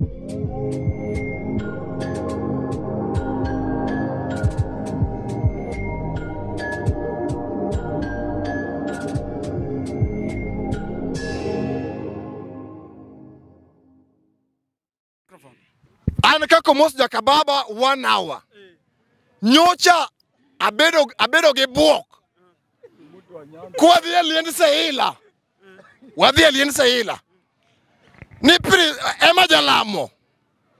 An kaka Mos Jakababa 1 hour. Nyocha abedo gi buok. Kwadhi e liend Seila. Wadhi e liend Seila. Ni pri ema jalamo.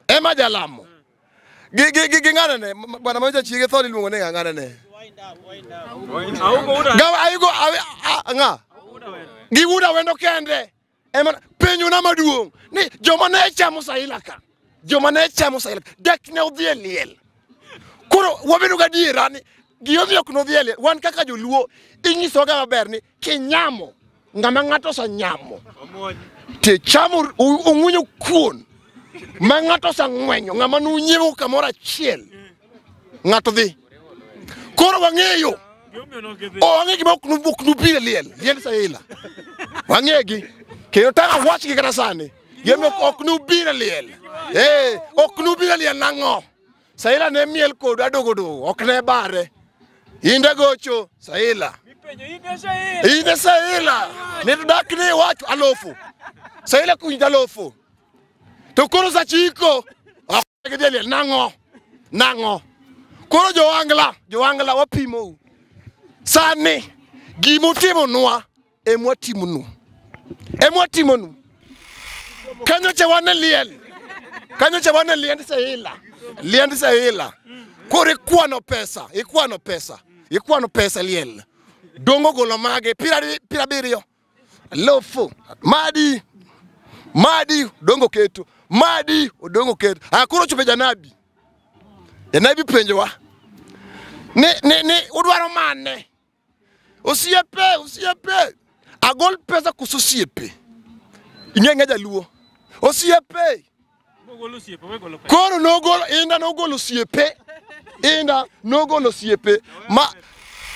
Ema jalamo. Gi ng'ane ne bwana moja chiege tho iluongo ne ng'ane ne. Gawa aigo ng'a. Gi wuda wendo kende. Ema penyo na maduong' ni joma ne chamo Seila ka. Joma ne chamo Seila dak ne odhi e liel. Koro wabedo gadiera ni gimomiyo ok nodhi e liel. Wan kaka joluo inyisoga maber ni kinyamo ng'ama ng'ato osanyamo to chamo ong'wenyo kuon ma ng'ato osang'wenyo ng'ama nunyiewo kamoro achiel ng'ato dhi. Koro wang'eyo wang'e gima ok nubiro e liel liend Seila. Wang'egi kendo tang' awachgi kata sani gimomiyo ok nubiro e liel. Ok nubiro e liel nang'o? Seila ne miel kodu adogo dogo ok ne bare. Inde gocho Seila. Inde Seila. Ne to dak ne wacho alofu. Seila kuny alofu. To koro sachiko ok gidhi e liel nang'o? Nang'o? Koro jowangla wapimou. Sani gimutimonwa emwatimonu. Emwatimonu. Kanyocha wan e liel. Kanyocha wan e liend Seila. Liend Seila. Koro ikwano pesa, ikwano pesa, ikwano pesa liel. Dongo golo mage 70. Lofu. Madi. Madi dongo keto. Madi odongo keto. Ah koro chope janabi. Janabi penjowa. Ni udwaro mane? Osiepe, osiepe. Agol pesa kuso osiepe. Ing'e jaluo. Osiepe. Koro nogolo inda nogolo osiepe. Inda nogolo osiepe. Ma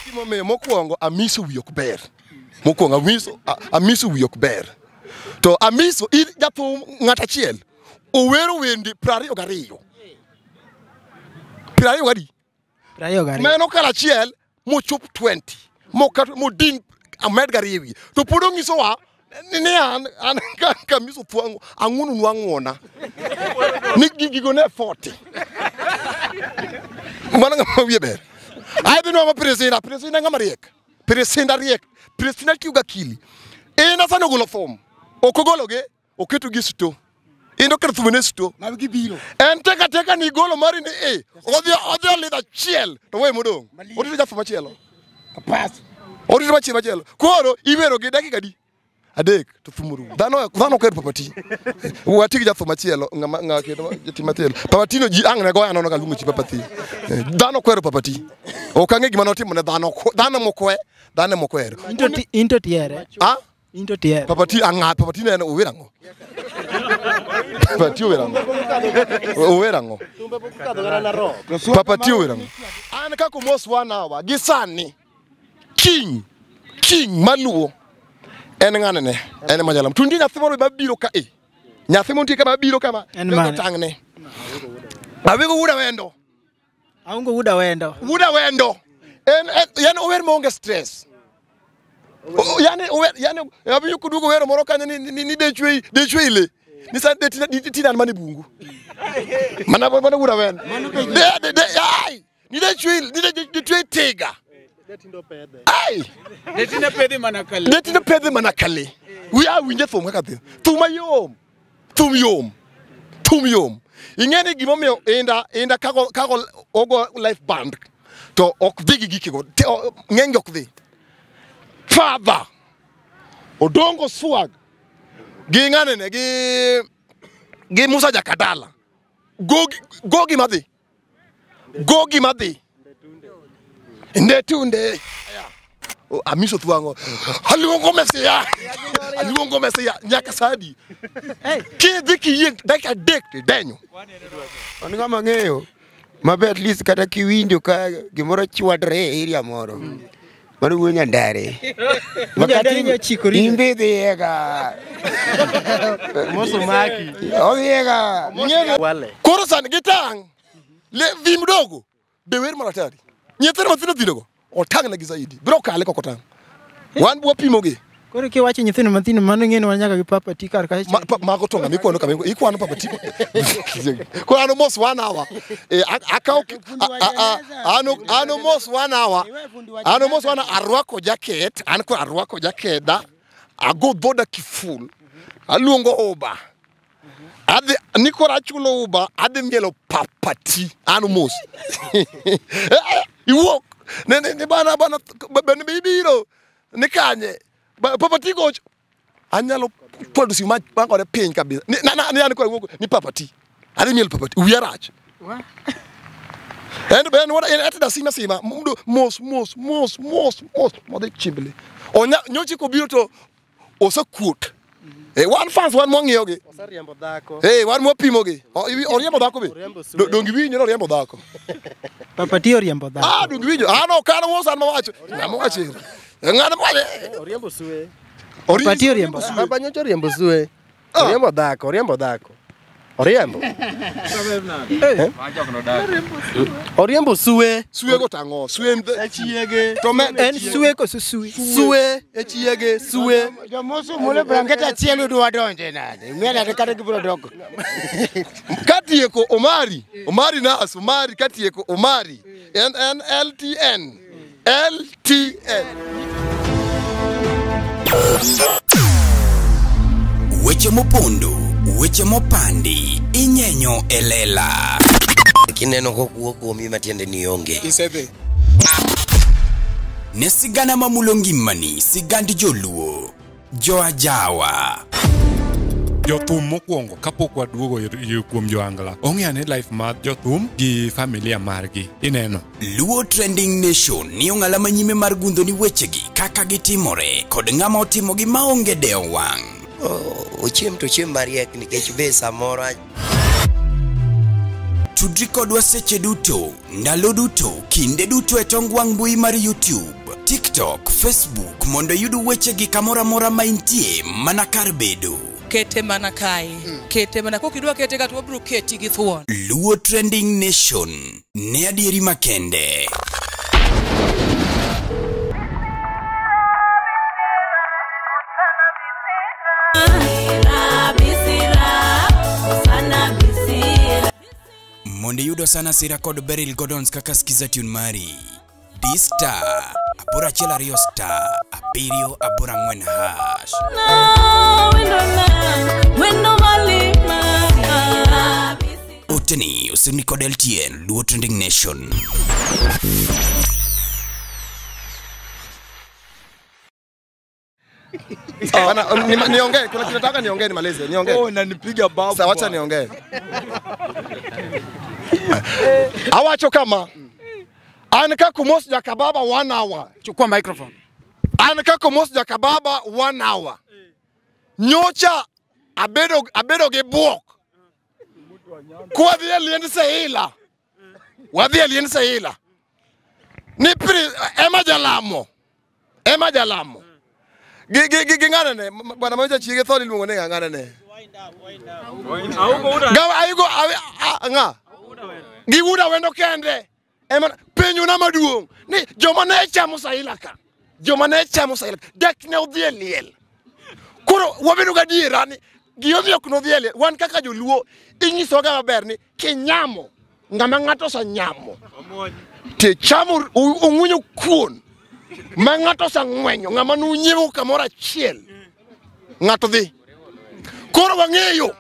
gimomiyo mokwongo Amiso wiye ok ber. Mokwongo Amiso wiye ok ber. To Amiso in jathum ng'at achiel owero wende 22. 22 adi? 22. Mano kar achiel mochop 20. Mokat modin amed gariyo e wiye. To pod onyisowa ni an ka Amiso thwango ang'uonu ang'uona. Ni gigo ne 40. Mano ng'ama wiye ber. Ai dhi nwang'o Priscilla, Priscilla ng'ama riek. Priscilla riek. Priscilla tiyo gi akili. En sani ogolo thum. Ok ogologi, oketo gi sto. In oketo thum ne sto. En teka teka ni golo mari ni e. Odhi olidho achiel to we modong'. Orito jathum machielo. Orito machielo. Koro iwero gi dakika adi? 3 to thum orumo. Dhano ok ohero Papati. Wati gi jathum machielo ng'ama kendo jatim machielo. Papati no ji ang' ne goyo anono ka luongo chi Papati. Dhano ok ohero Papati. Ok ang'e gima notimo ne dhano. Dhano mokwe, dhano mokwero. Into tiere. Ah? Into tiere. Papati ang'a, Papati ne en owero ang'o? Papati owero ang'o? Owero ang'o? Papati owero ang'o? An kaka Mos 1 hour gi sani king maluo en ng'ane ne en majalam. To nitie nyathi moro mabiro ka e. Nyathi moro nitie ka mabiro kama. En mane? Tang'ne. Awingo wuda wendo. Aongo wuda wendo. Wuda wendo. En yani ower maonge stress. Yani ower yani awinjo kuduogo wero moro kanyo ni dechwe ile. Ni sa detina mane bungu. Mana wuda wendo. De ai ni dechwe ni dechwe tiga. Ai! Detina pedhi mana kale. Detina pedhi mana kale. We are winje thum kaka dhi. Thum mayom. Thum yom. Thum yom. Ing'e ni gimomiyo inda kago ogo life band to ok dhi gi gikigo. Ng'eny ok dhi. Father Odongo Swag gi ng'ane ne gi Musa Jakadala. Go gi madhi. Go gi madhi. Ndetunde. Amiso thwango. Aluongo Mesia. Aluongo Mesia nyaka sadi. Kidhi kiyie dakika 3 to idenyo. An ng'ama ng'eyo maber at least kata kiwinjo ka gimoro chwadre e area moro. Mano wuo Nyandare. Nyandare nyochikori. Imbe dhiega. Moso maki. Odhiega. Wale. Koro sani gitang' le vi mdogo be wer maratari. Nyithindo mathindo thindo go otang' negi zaidi. Biro kale kok otang'. Wan wapimo gi. Koro kiwacho nyithindo mathindo mano ing'e ni wan nyaka gi Papa T kar kacha. Mago to ng'ama ikwano kama ikwano Papa T. Koro an mos 1 hour. Akaw an mos 1 hour. An mos 1 hour arwako jacket, an ko arwako jakeda, ago dhoda kiful. Aluongo Uber. Adhi ni koro achulo Uber, adhi mielo Papa T. An mos. Iwuok. Ne ne bana bana bibiro. Ni kanye. Papa T gocho. Anyalo kwado simu makore piny kabisa. Ni na ni an koro wuok ni Papa T. Adhi mielo Papa T. Wiya rach. En ben wada en atida sima sima mdo mos mos mos mos mos modhi chimbli. Onya nyochi kobiro to osekuot. Wan fans wan mwang'iyo gi. Oseriembo dhako. Wan mwapimo gi. Oriembo dhako be. Dongi winjo oriembo dhako. Papa T oriembo dhako. Ah, dongi winjo. Ah no, kano mos an mawacho. Ng'ama wacho. Ng'ano mawacho. Oriembo sue. Papa T oriembo sue. Baba nyocha oriembo sue. Oriembo dhako, oriembo dhako. Oriembo. Oriembo sue. Sue go tang'o. Sue e chiege. To me en sue koso sui? Sue e chiege, sue. Jomoso mule blanket achiel udwa donje nade. Ng'e nade kata gibiro dok. Katieko Omari. Omari Nas, Omari katieko Omari. N N L T N. L T N. Weche mopondo, weche mopandi, inyenyo e lela. Kineno kokuo kuomi matiende ni onge. Isedhi. Ne sigana mamulo ngimani, sigand joluo, joajawa. Jothum mokwongo kapok waduogo kuom joangla ong'e ane life mar jothum gi familia margi ineno. Luo Trending Nation ni ong'ala manyime mar gundho ni wechegi kaka gitimore kod ng'ama otimogi maonge dewo wang'. Ochiem to chiem mariek nikech be samoro. Tudri kodwa seche duto, ndalo duto, kinde duto e tong wang' mbui mar YouTube, TikTok, Facebook mondo iyud wechegi kamoro amora ma intie mana kar bedo. Kete mana kae, kete mana kokidwa kete ka to wabiro keti gi thuon. Luo Trending Nation ne adieri makende. Mondo iyud Osana Sira kod Beryl Gordons kaka skiza tune mari. D star 812 star 784 hash. Oteni usini kod LTN Luo Trending Nation. Bana niongee, kuna kinataka niongee nimalize, niongee. Oh, unanipiga babu. Sawa, acha niongee. Awacho kama an kaka Mos Jakababa 1 hour. Chukua microphone. An kaka Mos Jakababa 1 hour. Nyocha abedo gi buok. Kwa dhi e liend Seila. Wadhi e liend Seila. Ni pri ema jalamo. Ema jalamo. Gi ng'ane ne bwana moja chiege tho iluongo ne ng'ane ne. Gawa aigo ng'a. Gi wuda wendo kende. Ema penjo na maduong' ni joma ne chamo Saila ka. Joma ne chamo Saila dak ne odhi e liel. Koro wabedo gadiera ni gimomiyo ok nodhi e liel. Wan kaka joluo inyisoga maber ni kinyamo ng'ama ng'ato osanyamo te chamo ong'wenyo kuon ma ng'ato osang'wenyo ng'ama nunyiewo kamoro achiel ng'ato dhi. Koro wang'eyo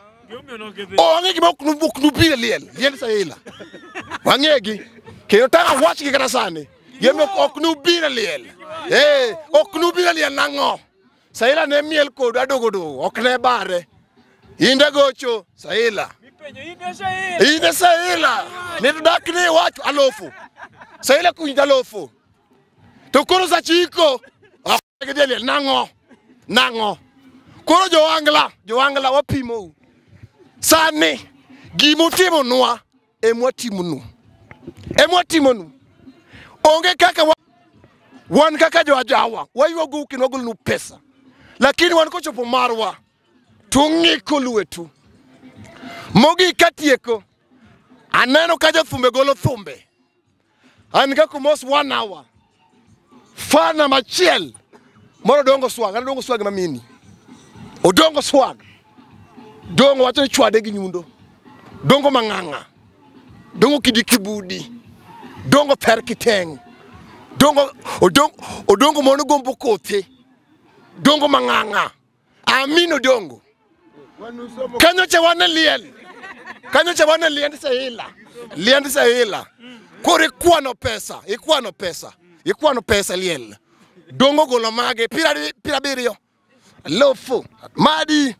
wang'e gima ok nubiro e liel, liend Saila. Wang'egi kendo tang' awachgi kata sani gimomiyo ok nubiro e liel. Ok nubiro e liel nang'o? Saila ne miel kodu adogodogo ok ne bare. Inde gocho Saila. Inde Saila. Ne to dak ne wacho alofu. Saila kuinja alofu. To koro sachiko ok gidhi e liel nang'o? Nang'o? Koro joangla wapimou. Sani gimutimonwa emwatimonu. Emwatimonu. Onge kaka Wan kaka jo ajawa, wayuago kendo wagolonu pesa. Lakini wan kochopo marwa, to ng'iko lwetu. Mogik katieko, aneno ka jothumbe golo thumbe. An ka kumos 1 hour. Fana machiel. Moro Odongo Swag, an Odongo Swag mamini. Odongo Swag. Dongo wacho ni chwade gi nyundo. Dongo mang'ang'a. Dongo kidi kibudi. Dongo per kiteng. Dongo odongo mono gombo kothe. Dongo mang'ang'a. Amin Odongo. Kanyo cha wan e liel. Kanyo cha wan e liend Seila. Liend Seila. Koro ikwano pesa, ikwano pesa. Ikwano pesa liel. Dongo golo mage 70. Lofu. Madi.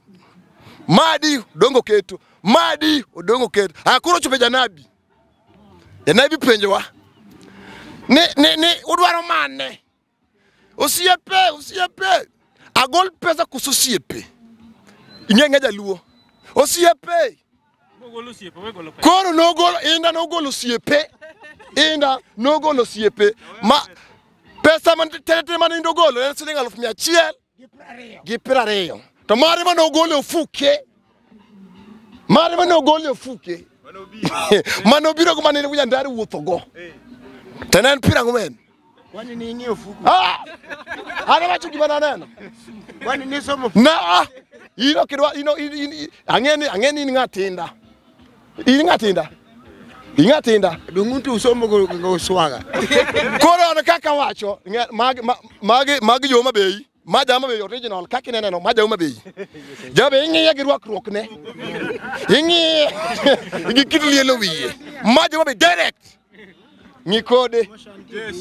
Madi Odongo keto. Madi Odongo keto. Akoro chope janabi. Janabi penjowa. Ni udwaro mane? Osiepe, osiepe. Agol pesa kuso osiepe. Ing'e jaluo. Osiepe. Koro nogolo inda nogolo osiepe. Inda nogolo osiepe. Ma pesa man tete man indo golo en siling 1,120. To mare mane ogolo ofuke. Mare mane ogolo ofuke. Mane obiro go mane Wiyandari wuotho go. To ne en 40. Kwani ni ing'iyo ofuku? Ah! An awacho gima naneno. Kwani ni somo? Na ino kidwa ino ang'e ni in ng'atinda. In ng'atinda. Ing'atinda. Dungu usomo go swaga. Koro an kaka wacho magi jo Homa Bay. Ma ja Homa Bay original kaka ineneno ma ja Homa Bay. Ja Homa Bay ing'iye gi rwakruok ne. Ing'iye gi kit lielo wiye. Ma ja Homa Bay direct. Ng'i kode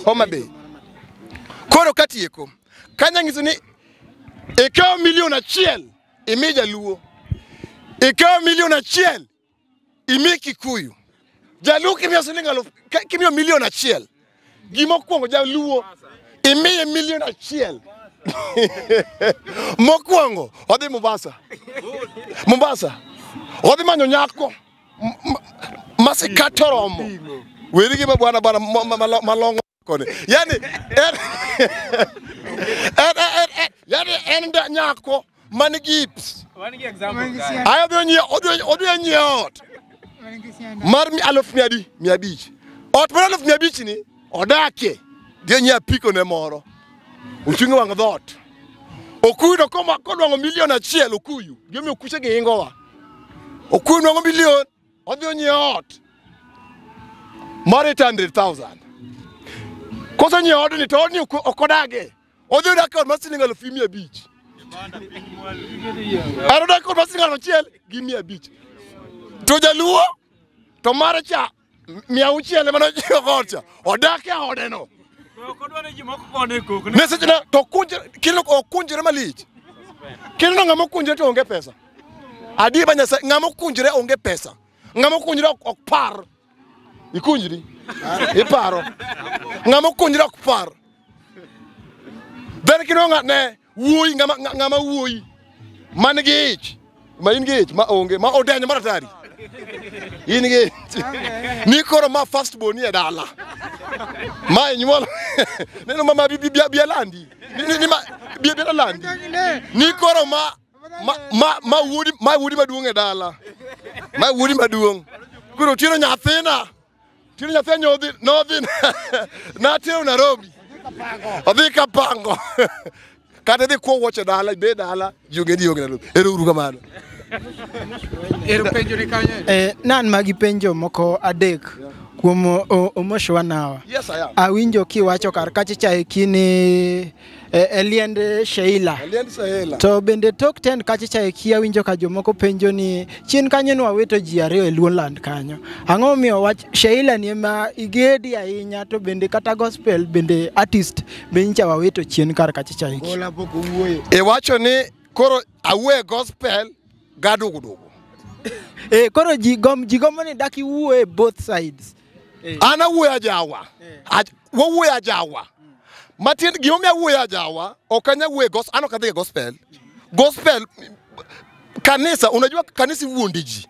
Homa Bay. Koro katieko. Kanya nyiso ni ikawo 1,000,000 imi Jaluo. Ikawo 1,000,000 imi Kikuyu. Jaluo kimiyo siling 1,000 kimiyo 1,000,000. Gimokwongo Jaluo imiye 1,000,000. Mokwongo odhi Mombasa. Mombasa. Odhi manyo nyako masikati oromo. Weri gi bwana bwana malongo kone. Yani en en nyako man gi hips. Ayo odhi nyiewo ot. Mar 500,000. Ot mar 500,000 ni odake. Dhi nyiewo apiko ne moro. Ochung' e wang' dhoot. Okuyu to kodwang'o 1,000,000 Okuyu. Gimomiyo okuche gi ingowa. Okuyu nwang'o 1,000,000 odhi onyiewo ot mar 800,000. Kosenyiewo odni to odni ok odage. Odhi odak e ot mar siling 500,000. En odak e ot mar siling 1,500. To Jaluo to mare cha 600 ema nonyiewo ot cha. Odak e ode no. Ne seche na to kunjre kilo okunjre malich. Kendo ng'ama okunjre to onge pesa. Adier ba Nyasaye ng'ama okunjre onge pesa. Ng'ama okunjre ok par. Ikunjri. Iparo. Ng'ama okunjre ok par. Then kino ng'at wuoyi ng'ama wuoyi man gi ich. Ma in gi ich ma onge ma odenyo mar atari. In gi ich. Ni koro ma first born e dala. Ma inyuolo. Neno mama bialandi. Ni ma bialandi. Ni koro ma wuodi maduong' e dala. Ma wuodi maduong'. Koro tiro nyathina. Tiro nyathina nodhi natero Nairobi. Odhi Kapango. Kata dhi kuo wuoche dala, ibe dala, ji onge Nairobi. Ero uru kamano. Nan magi penjo moko adek kuom Omosh Wanawa. Yes, I am. Awinjo kiwacho kar kacha cha kini eliend Sheila. Eliend Sheila. To bende tok ten kacha cha eki awinjo ka jomoko penjo ni chien kanyo ne wawito ji ariyo e Luoland kanyo. Ang'o omiyo wach Sheila ni ema igedi ahinya to bende kata gospel bende artist be nyicha wawito chien kar kacha cha eki. Gola pok owuoyo. Iwacho ni koro awuoye gospel gadugudugu. Koro ji gombo ni dak iwuoye both sides. An awuoyo ajawa. Wawuoyo ajawa. Matiend gimomiyo awuoyo ajawa, ok anyal wuoyo gospel, an ok adhi e gospel. Gospel kanisa, unajua kanisa iwuonde ji.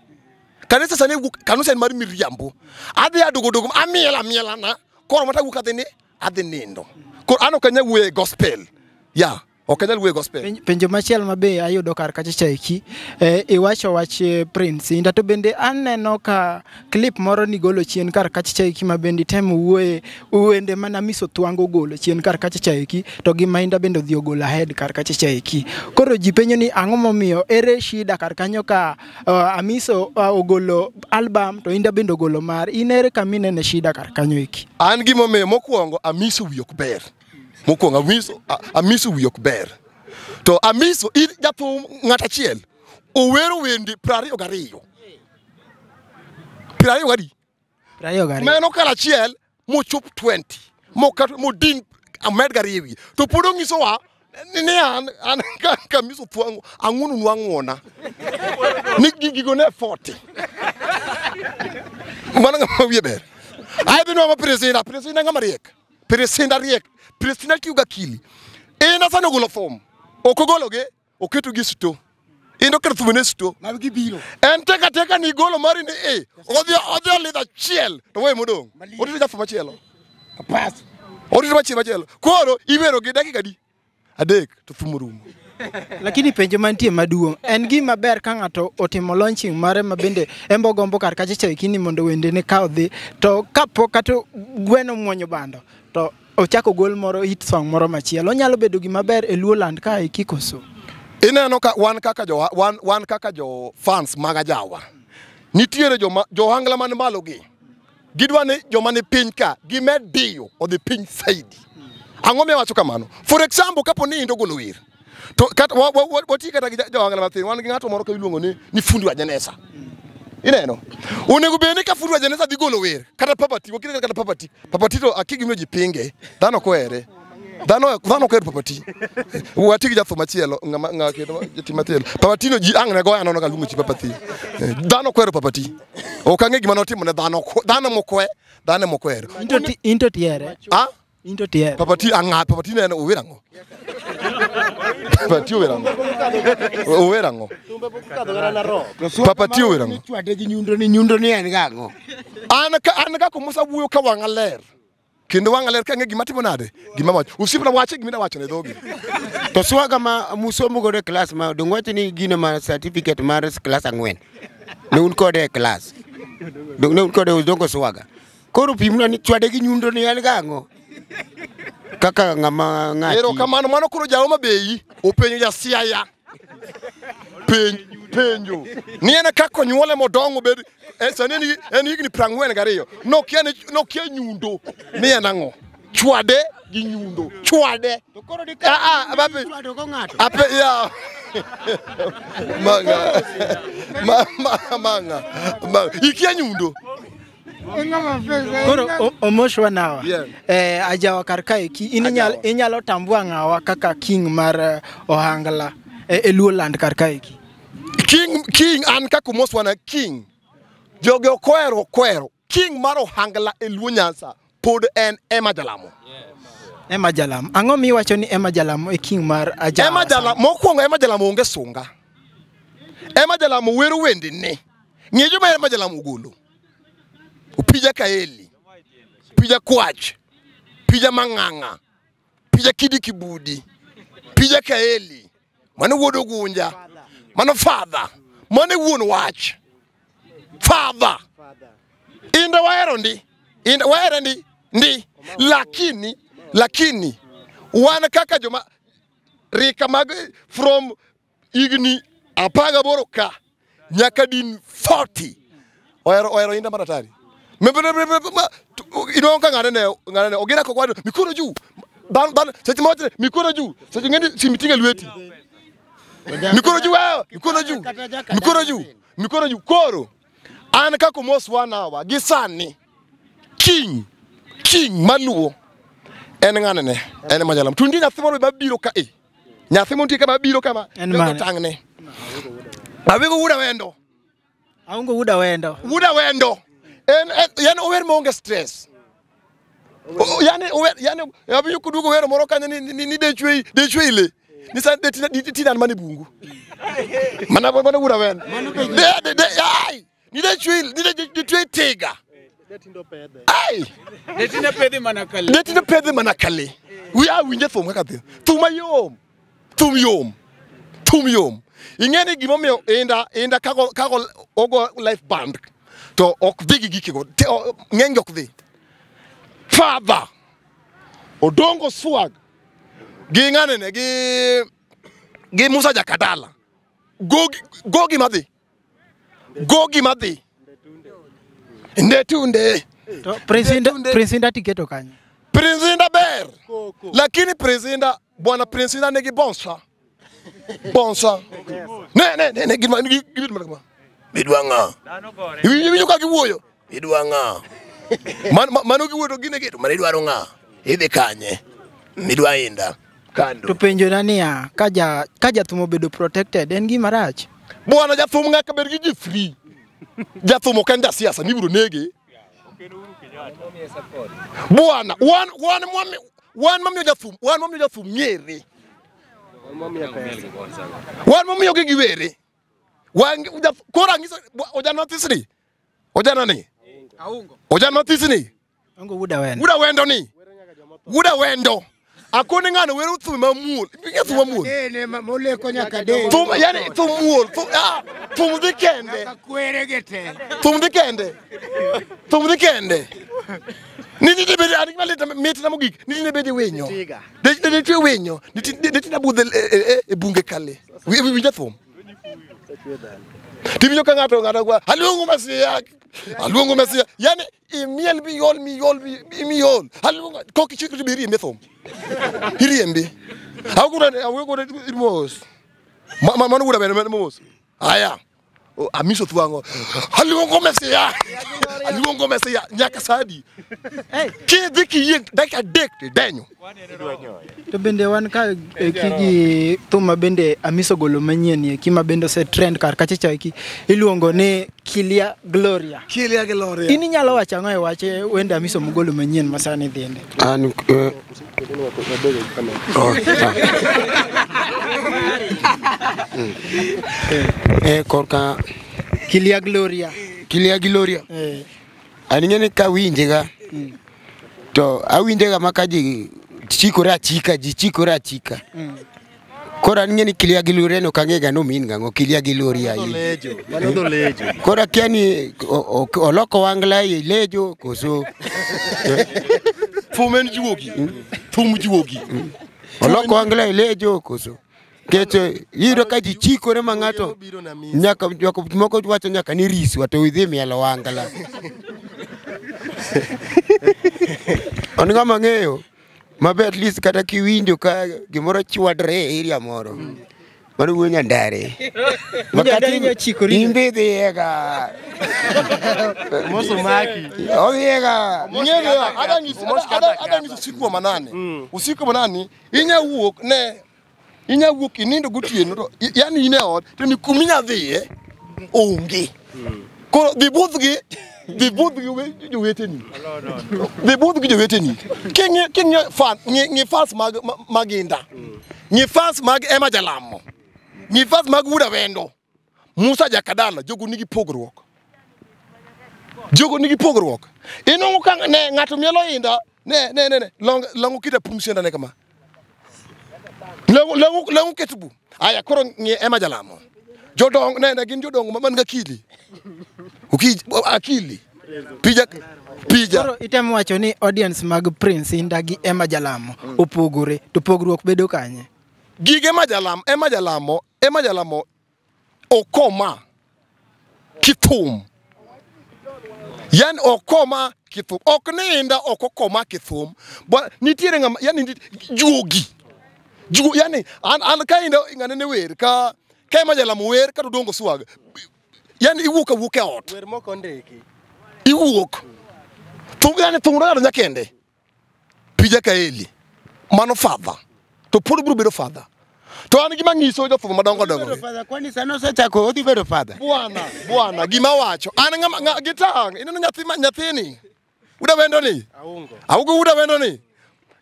Kanisa sani kanisa en mar miriambo. Adhi adugudugu, amiel amiela na, koro mata wuok adhi ni adhi nindo. Koro an ok anyal wuoyo e gospel. Ya, ok anyal wuoyo e gospel. Penjo machielo ma be ayudo kar kacha chaeki, iwacho wach Prince Indah to bende aneno ka clip moro nigolo chien kar kacha chaeki ma bende itemo wuoye wende mana Miso Thwango ogolo chien kar kacha chaeki to gi Mainda bende odhi ogolo ahead kar kacha chaeki. Koro ji penjo ni ang'o momiyo ere shida kar kanyo ka Amiso ogolo album to Indah bende ogolo mar in ere kama inene shida kar kanyo eki? An gimomiyo mokwongo Amiso wiye ok ber. Mokwongo Amiso wiye ok ber. To Amiso in jathum ng'at achiel owero wende 22. 22 adi? 22. Mano kar achiel mochop 20. Mokat modin amed gariyo ewiye. To pod onyisowa ni an ka Amiso Thwango ang'uono ang'uona. Ni gigo ne 40. Mano ng'ama wiye ber. Ai dhi nwang'o Priscilla, Priscilla ng'ama riek. Priscilla riek. Priscilla tiyo gi akili. En sani ogolo thum. Ok ogologi, oketo gi sto. In oketo thum ne sto. En teka teka ni golo mari ni e. Odhi olidho achiel to weyo modong'. Orito jathum machielo. Orito machielo. Koro iwero gi dakika adi? 3 to thum orumo. Lakini penjo mantie maduong' en gima ber ka ng'ato otimo launching mare ma bende embo gombo kar kacha chaeki ni mondo wendene ka odhi to kapok kata gweno muonyo bando to ochako gol moro hit song moro machielo onyalo bedo gima ber e Luoland ka eki koso? Ineno ka wan kaka jo wan kaka jo fans mag Ajawa nitiere joma johangla man malo gi gidwa ni joma ni piny ka gimed diyo odhi piny saidi. Ang'o miwacho kamano? For example, kapo ni Indah ogolo wer to kata wati kata gi johangla mathin wan gi ng'ato moro ka iluongo ni Fundi wa Jenesa. Ineno? Onego bed ni ka Fundi wa Jenesa dhi golo wer kata Papati, wakile kata Papati. Papati to akigi miyo ji pinge, dhano ok ohere. Dhano ok ohero Papati. Wati gi jathum machielo, ng'ama jatim machielo. Papati no ji ang' ne goyo anono ka luongo chi Papati. Dhano ok ohero Papati. Ok ang'e gima notimo ne dhano, dhano mokwe, dhano mok ohero. Into tiere. Ah? Into tiere. Papati ang'a, Papati ne en ower ang'o? Papati ower ang'o? Ower ang'o? Papati ower ang'o? Chwade gi nyundo ni en gang'o? An ka Musa wuoyo ka wang'a ler. Kendo wang'a ler ka ng'e gima timo nade? Gima wacho. Osiepna wache gima wacho ne dhogi. To swaga ma musomo godo e klas ma dong wacho ni gino ma certificate mar klas 4. Ne un kode e klas. Dong ne un kode udongo swaga. Koro pimna ni chwade gi nyundo ni en gang'o? Kaka ng'ama ng'ati. Ero kamano mano koro jaoma bei openjo ja Siaya. Penjo. Ni en kaka onyuole modongo bed sani en higni 42. Nokia nyundo. Ni en ang'o? Chwade gi nyundo. Chwade. To koro di ka chwado go ng'ato. Ape ya. Manga. Manga. Ikia nyundo. Koro omoshwa nawa. Ajawa kar kaeki in inyalo tambua ng'awa kaka king mar ohangla e Luoland kar kaeki? King an kaka Omoswa na king. Jogi okwero king mar ohangla e Luo Nyanza pod en Emma Jalamo. Emma Jalamo. Ang'o miwacho ni Emma Jalamo e king mar Ajawa? Emma Jalamo mokwongo Emma Jalamo onge sunga. Emma Jalamo wero wendene. Ng'e joma Emma Jalamo ogolo. Pija Kaeli, Pija Kwach, Pija Mang'ang'a, Pija Kidi Kibudi, Pija Kaeli, mano wuod Ogunja, mano father, mano wuon wach, father. Indah wahero ndi, Indah wahere ndi, lakini wan kaka joma rika mag from higni 18 ka nyaka din 40 ohero Indah maratari. Inwang'o ka ng'ane ogena kok wado mikono juu dan seche moko mikono juu seche ng'eni simiting'e lweti mikono juu mikono juu mikono juu mikono juu. Koro an kaka Omoswa nawa gi sani king maluo en ng'ane en Emma Jalamo. To nitie nyathi moro mabiro ka nyathi moro nitie kama biro kama tang'ne Awingo Wuda Wendo. Aungo Wuda Wendo. Wuda Wendo. En yani ower maonge stress. Yani ower yani abiro kudugo wero moro kanyo ni dechwe ile. Ni sa de tinan mane bungu. Mana mana Wuda Wendo. De ai ni dechwe ni de tega. Ai! Detine pedhi mana kale. Detine pedhi mana kale. Wi awinje thum kaka dhi. Thum mayom. Thum yom. Thum yom. Ing'eni gimomiyo inda kago ogo life band to ok dhi gi gikego. Ng'eny ok dhi. Father Odongo Swag gi ng'anene gi Musa Jakadala. Go gi madhi. Go gi madhi. Ndetunde. To Prince Inda tiketo kanyo. Prince Inda ber. Lakini Prince Inda, bwana Prince Inda nigi bonsa. Bonsa. Ne gima gima. Idwa ng'a? Iwinjo ka giwuoyo? Idwa ng'a? Mano giwuoyo to gine geto, mano idwaro ng'a? Idhi kanye? Idwa Inda. Kando. To penjo na niya, ka jathum obedo protected en gima rach? Bwana jathum ng'aka bed gi ji free. Jathum ok en jasiasa mibiro nege. Bwana, wan mamiyo jathum, wan mamiyo jathum ng'ere. Wan mamiyo gi giwere. Wan koro ang'iso ojana thisni. Ojana ni. Aungo. Ojana thisni. Aungo wuda wendo. Wuda wendo ni. Wuda wendo. Akoni ng'ano wero thum mamuol. Ing'e thum mamuol. Ne moleko nyaka de. Thum yani thum muol. Thum dhi kende. Kwere gi te. Thum dhi kende. Thum dhi kende. Ni bede an gima lit mit na mogik. Ni bede winyo. De nitie winyo. Nitie na budhe e bunge kale. Winjo thum. Tiwinjo ka ng'ato gwa aluongo Masia. Aluongo Masia. Yani imiel bi yol mi yol mi yol. Aluongo kok ichiko to iriembe thum. Iriembe. Awugo mos. Mano wuda bende mos. Aya. Amiso thuango. Aluongo Masia. Aluongo Masia nyaka sadi. Kidhi kiyie dakika 3 tidenyo. To bende wan ka kigi thum ma bende Amiso golo manyien ni kima bende ose trend kar kacha cha eki iluongo ni Kilia Gloria. Kilia Gloria. In inyalo wacho ang'o e wache wende Amiso mogolo manyien ma sani dhinde? An korka Kilia Gloria. Kilia Gloria. An ing'e ni kawinje ga to awinje ga maka ji chikore achika, ji chikore achika. Koro an ing'e ni Kilia Gloria no ok ang'e ga nomin gang'o Kilia Gloria. Koro akia ni oloko wangla e lejo koso. Thum en juogi. Thum juogi. Oloko wangla e lejo koso. Nikech iyudo ka ji chikore ma ng'ato nyaka moko wacho nyaka ni riswa to idhi mielo wangla. An ng'ama ng'eyo maber at least kata kiwinjo ka gimoro chwadre e area moro. Mano wuo Nyandare. Imbe dhiega. Mosomaki. Odhiega. Ing'eyo ada nyiso usiku wa manane. Usiku wa manane inya wuok ne inya wuok inindo gotieno to yani in e ot to ni kuminya dhiye onge. Koro dhi budhgi joweteni. Dhi budhgi joweteni. King'iyo fan ng'i fans mag Inda. Ng'i fans mag Emma Jalamo. Ng'i fans mag Wuda Wendo. Musa Jakadala jogo nigi pogruok. Jogo nigi pogruok. Inwang'o ka ne ng'ato mielo Inda ne longo kita pumsienda ne kama. Longo ketubu. Aya koro ng'i Emma Jalamo. Jodong ne gin jodongo man gi akili. Akili. Pija. Koro itemo wacho ni audience mag Prince Inda gi Emma Jalamo opogore to pogruok bedo kanye? Gige Emma Jalamo okoma kithum. Yani okoma kithum. Ok ni Inda ok okoma kithum. But nitiere ng'ama yani juogi. Yani an ka Inda ng'ane ne wer ka Emma Jalamo wer kata Odongo Swag. Yani iwuok awuok e ot. Wer moko ndiki. Iwuok. Thum yani thum ng'ato nyakende. Pija Kaeli. Mano father. To pod biro bedo father. To an gima ng'iso jothum madongo dongo. Kwani sano osechako odhi bedo father? Bwana gima wacho. An ng'ama gitang' ineno nyathi nyathini. Uda wendo ni? Aungo. Aungo uda wendo ni?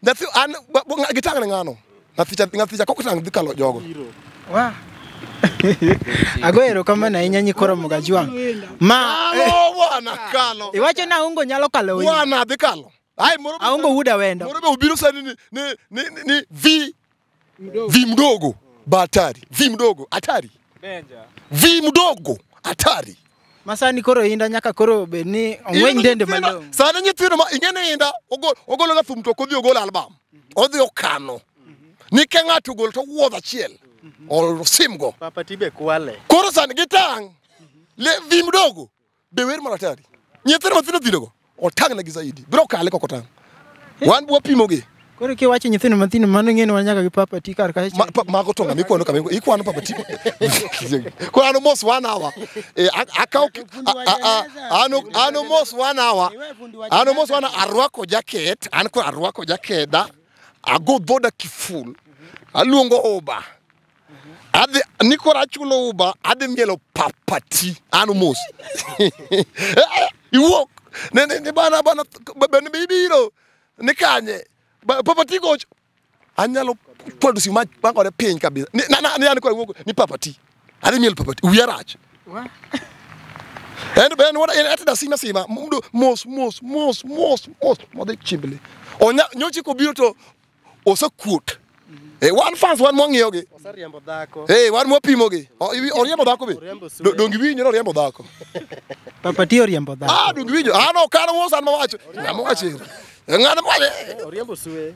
Nyathi an gitang' ne ng'ano? Nyathi cha kok tang' dhi kalo jogo. Wa. Ago erokamano ahinya nyikoro Mogajwang'. Ma Bwana kalo. Iwacho na Aungo nyalo kalo. Bwana dhi kalo. Ai moro Aungo wuda wendo. Moro be obiro sani ni vi vi mdogo batari. Vi mdogo hatari. Danger. Vi mdogo hatari. Masani koro inda nyaka koro be ni ong'weny dende malong'o. Sani nyithindo ma ing'e inda ogolo ga thum to ok odhi ogolo album. Odhi okano. Nike ng'ato ogol to wuodh achiel. Osimgo. Papa tibe kwale. Koro sani gitang'. Le vi mdogo be wer mar hatari. Nyithindo mathindo thindo go otang' negi zaidi. Biro kale kok otang'. Wan bwa pimo gi. Koro kiwacho nyithindo mathindo mano ing'e ni wan nyaka gi Papa T kar kacha. Mago to ng'ama ikwano kama ikwano Papa T. Koro an mos 1 hour. Akaw ano mos 1 hour. Ano mos 1 arwako jacket, an koro arwako jakeda, ago dhoda kiful. Aluongo Uber. Adhi ni koro achulo Uber, adhi mielo Papa T. An mos. Iwuok. Ne bana bana bibiro. Ni kanye. Papa T gocho. Anyalo kwado simu mangore piny kabisa. Ni an koro iwuok ni Papa T. Adhi mielo Papa T. Wiya rach. En ben wada en atida sima mdo mos mos mos mos mos modhi chimbli. Onya nyochi kobiro to osekuot. Wan fans wan mwang'iyo gi. Oseriembo dhako. Wan mwapimo gi. Oriembo dhako be. Dongi winjo ni oriembo dhako. Papa T oriembo dhako. Ah, dongi winjo. Ah no, kano mos an mawacho. Ng'ama wacho. Ng'ama wacho. Oriembo sue.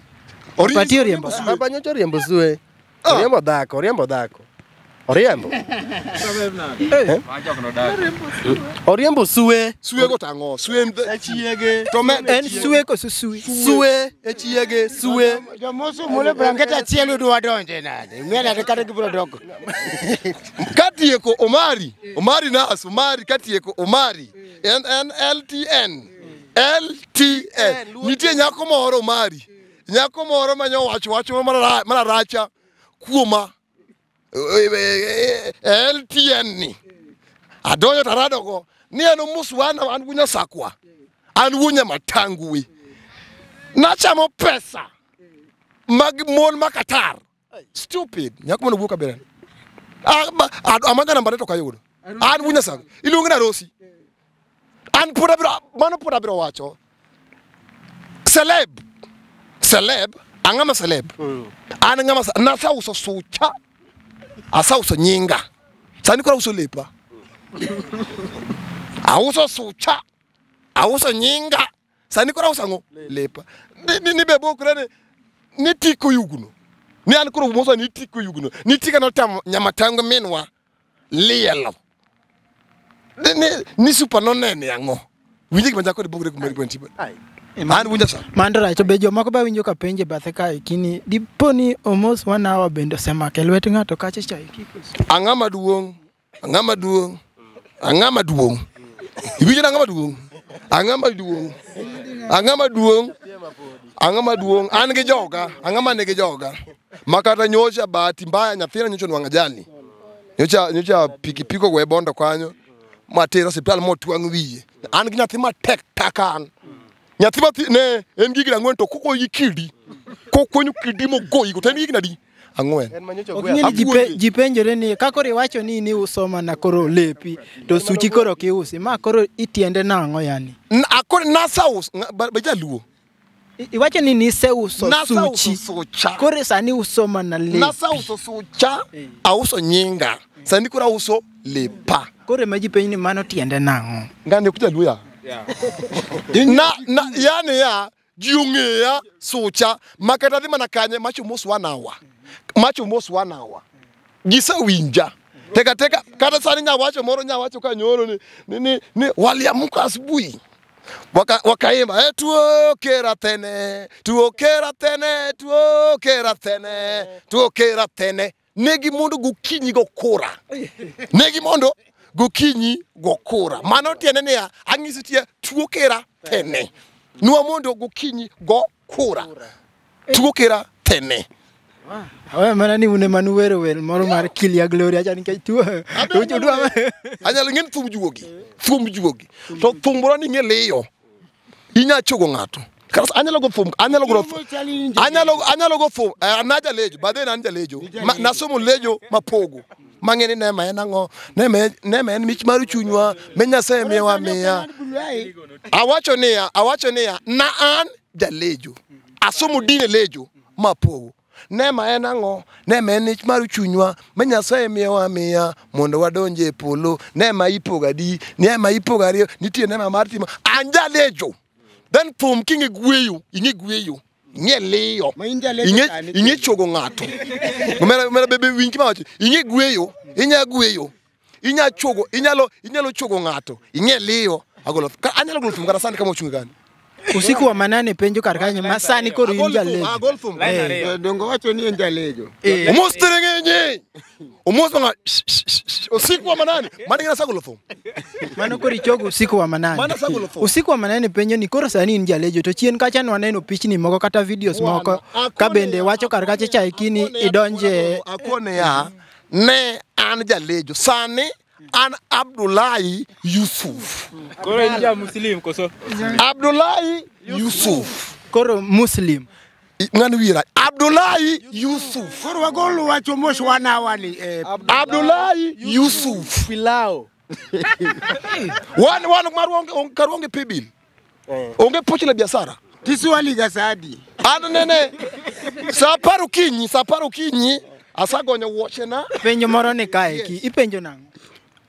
Papa T oriembo. Papa nyocha oriembo sue. Oriembo dhako, oriembo dhako. Oriembo. Oriembo sue. Sue go tang'o. Sue e chiege. To me en sue koso sue. Sue e chiege, sue. Jomoso mole blanket achiel udwa donje nade. Ng'e nade kata gibiro dok. Katieko Omari. Omari nas, Omari katieko Omari. N N L T N. L T N. Nitie nyako moro Omari. Nyako moro manyo wacho mararacha kuoma. LTN ni adonjo taradogo ni an omuswana an wunya sakwa an wunya matangui nachamo pesa mag mon makatar stupid nyako mondo wuok kabira amaga namba to kayudo an wunya sakwa iluongi na Rosi an pod abiro mano pod abiro wacho celeb celeb ang'ama celeb an ng'ama nasauso sucha asauso nyinga sani koro auso lepa auso sucha auso nyinga sani koro auso ang'o lepa ni bebo kore ni tiko yugno ni an koro moso ni tiko yugno ni tika no tam nyamatango minwa lielo ni super no nene ang'o winji gima jako bogre kumari kwenti an winja sa Mando rach to be jomoko ba winjo ka penje bathe kae kini dipo ni almost 1 hour bende osemako e lwet ng'ato kacha cha iki koso. Ang'ama duong', ang'ama duong', ang'ama duong'. Iwinjo ang'ama duong'? Ang'ama duong'. Ang'ama duong'. Ang'ama duong'. An gi joga, ang'ama nigi joga. Makata nyocha bahati mbaya nyathina nyocha onwang'o ajali. Nyocha pikipiki ogoye bondo kanyo matere osiptal motwang' wiye. An gi nyathi matek taka an. Nyathi mathi ne en gi higni 4 to kogoyi kidi. Kokonyo kidi mogoyigo to en gi higni adi? 4. Ok ing'e ni ji penjore ni ka koro iwacho ni niuso mana koro lepi to suchi koro ok iusi ma koro itiende nang'o yani? Akoro nasauso be jaluo. Iwacho ni niseuso suchi. Sucha. Koro sani uso mana lepi. Nasauso sucha, auso nyinga. Sani koro auso lepa. Koro ema ji penjo ni mano tiende nang'o? Ng'ani ok jaluo ya. Na yani ya ji ong'eya sucha makata dhi mana kanye macho mos 1 hour. Macho mos 1 hour. Gisewinja. Teka teka kata sani nyawacho moro nyawacho kanyoro ni waliamka asubuhi. Wakaimba tuokera tene tuokera tene tuokera tene tuokera tene negi mondo gokinyi go kura. Negi mondo gokinyi go kura. Mano tiende niya ang'isi tie tuokera tene. Nwa mondo gokinyi go kura. Tuokera tene. Awe mana ni une manu wero wer moro mar Kilia Gloria cha nikech tuo. Anyalo ng'e thum juogi. Thum juogi. To thum moro ni ng'e liyo. Inya chogo ng'ato. Kata anyalo go thum, anyalo go anyalo go thum, anaja lejo, badhe an jalejo. Nasomo lejo mapogo. Mang'e ni nema en ang'o? Nema en mich mar chunywa, me Nyasaye miyowa miya. Awacho niya na an jalejo. Asomo dine lejo mapogo. Nema en ang'o? Nema en ich mar chunywa ma Nyasaye miyowa miya mondo wadonje e polo. Nema ipogo adi? Nema ipogo ariyo. Nitie nema mar timo. An jalejo. Then thum king'e gweyo, ing'e gweyo. Ing'e liyo. Ing'e chogo ng'ato. Omera bebe winj gima awacho. Ing'e gweyo, inya gweyo. Inya chogo, inyalo chogo ng'ato. Ing'e liyo. Agolo. Anyalo golo thum kata sani kama ochung' kani. Usiku wa manane penjo kar kanyo ma sani koro in jalejo. Agol thum. Dongo wacho ni en jalejo. Omos tereng'enye. Omos banga. Usiku wa manane. Mano gina sagolo thum. Mano koro ichogo usiku wa manane. Mano sagolo thum. Usiku wa manane penjo ni koro sani in jalejo to chien kacha nwaneno pichni moko kata videos moko ka bende wacho kar kacha cha ikini idonje. Akone ya ne an jalejo. Sani an Abdullahi Yusuf. Koro in ja Muslim koso? Abdullahi Yusuf. Koro Muslim. Ng'ani wira. Abdullahi Yusuf. Koro wagolo wacho mos wanawani. Abdullahi Yusuf. Pilao. Wan mar kar onge paybill. Onge pochi la biashara. Tiswali gasadi. An nene sa 10 okinyi asagonyo wuochena. Penjo moro ni kae ki ipenjo nang'o?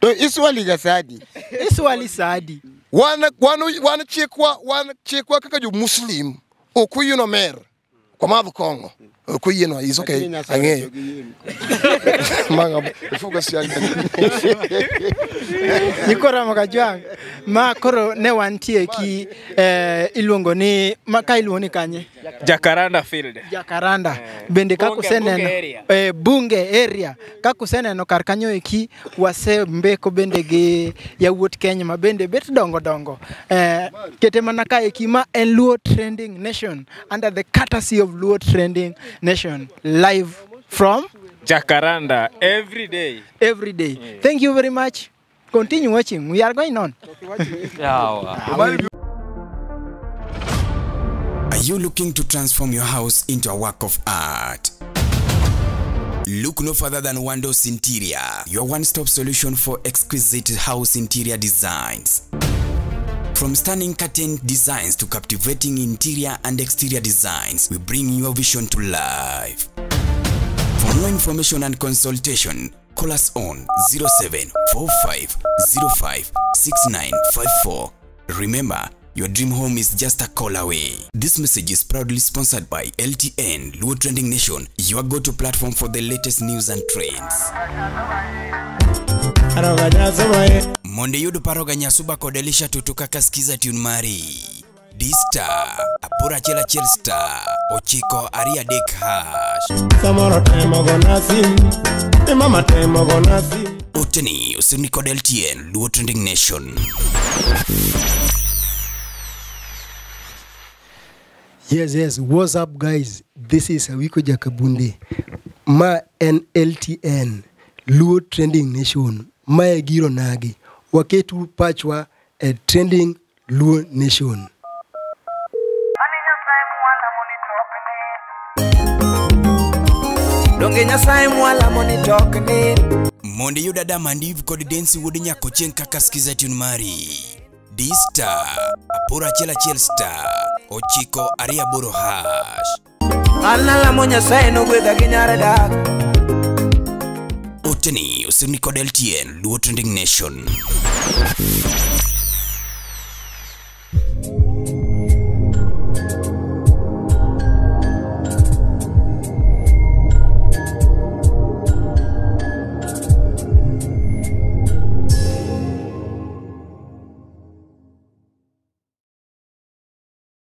To iswali gasadi. Iswali sadi. Wan chikwa kaka jo Muslim ok oyienwa mer. Kwa madho kong'o. Ok oyienwa, is okay. Ang'eyo. Manga ifuga siang. Nikora Makajwang. Ma koro ne wantie ki iluongo ni ma ka iluongo ni kanye? Jacaranda Field. Jacaranda. Bende kaka useneno bunge area. Kaka useneno kar kanyo eki wasembeko bende gi yawuot Kenya ma bende bet dongo dongo. Kete mana ka eki ma en Luo Trending Nation under the courtesy of Luo Trending Nation live from Jacaranda every day. Every day. Yeah. Thank you very much. Continue watching. We are going on. Are you looking to transform your house into a work of art? Look no further than Wandos Interior, your one-stop solution for exquisite house interior designs. From stunning curtain designs to captivating interior and exterior designs, we bring your vision to life. For more information and consultation, call us on 0745 05 6954. Remember, your dream home is just a call away. This message is proudly sponsored by LTN, Luo Trending Nation, your go-to platform for the latest news and trends. Monde yudo paroga nyasuba kod Elisha Tutu kaka skiza tune mari. D star, aboro achiel achiel star, 9 2 3 hash. Oteni usini kod LTN, Luo Trending Nation. Yes, yes. What's up, guys? This is Awiko Jakabunde. Ma en LTN, Luo Trending Nation. Mae giro nagi. Waketu pachwa e Trending Luo Nation. Monde yuda Damandiv kod Densi wuod Nyakochieng kaka skiza tune mari. D star, 8 1 1 star, 9 2 8 hash. Oteni usini kod LTN, Luo Trending Nation.